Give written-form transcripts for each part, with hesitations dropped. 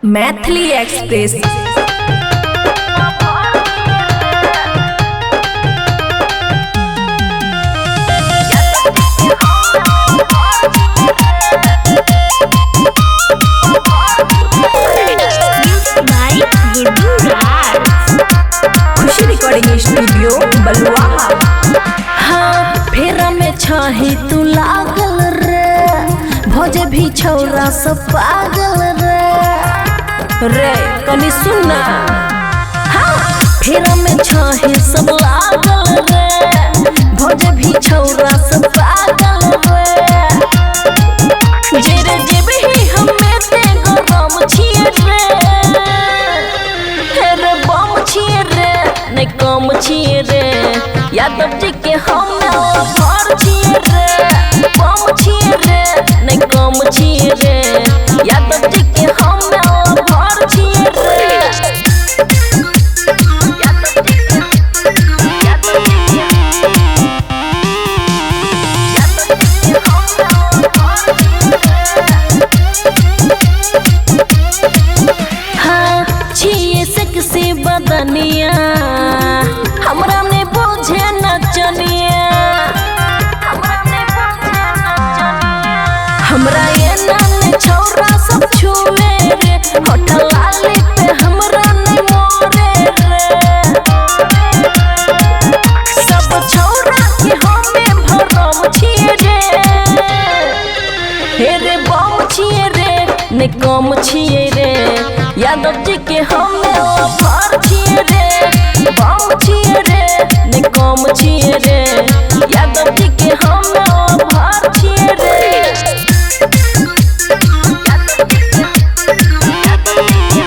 Maithili express. By Guddu Raj. Khushi recording studio Baluaha. हाँ फेरा में छही तू लागल रे, भोजे भी छौरा सब पागल रे। रे कनी सुनना। हाँ फेरा में छही सब लागल रे, भोजे भी छौरा सब पागल रे। जेरे जेबे ही हमें ते गरम छिए रे, रे बम छिए रे, नहीं कम छिए रे। यादव जी के हम भर छिए रे, बम छिए रे, नहीं कम छिए रे। यादव जी के हम भर छिए रे। यादव जी के, यादव जी के, यादव जी के हम भर छिए रे। हाँ छिए सेक्सी बदनिया, हमरा ने बोझे नचनिया, हमरा ने बोझे नचनिया। हमरा ये नाने छौरा सब छुए रे, होठ लाली पे हमरा ने मोरे रे। सब छौरा के हमें भरम छिए रे, हे रे बम छिए रे, ने कम छिए रे। यादव जी के हमें भर छिए रे, बम छिए रे, ने कम छिए रे। यादव जी के हमें भर छिए रे। यादव जी के, यादव जी के,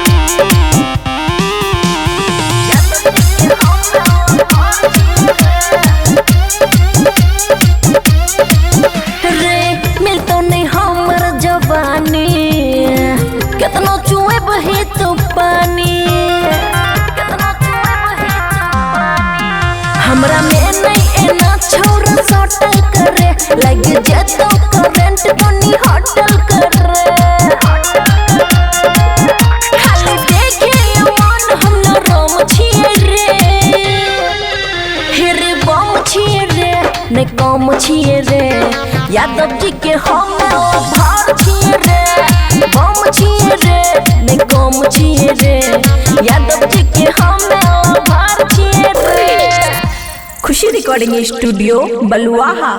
यादव जी के हमें भर छिए रे। रे मिलतो नहीं हमर जवानी, केतनो चुए बही तो पानी, केतनो चुए बही तो पानी। हमरा में नहीं एना छौरा सटल करे, लग जेतो करंट बनी होटल करे। खाली देखे मन हम नरम छिए रे, हे रे बम छिए रे, नहीं कम छिए रे। यादव जी के हम भार छिए रे, बम छिए रे, नहीं कम छिए रे। यादव जी के हम भार छिए रे। खुशी रिकॉर्डिंग स्टूडियो बलुआहा।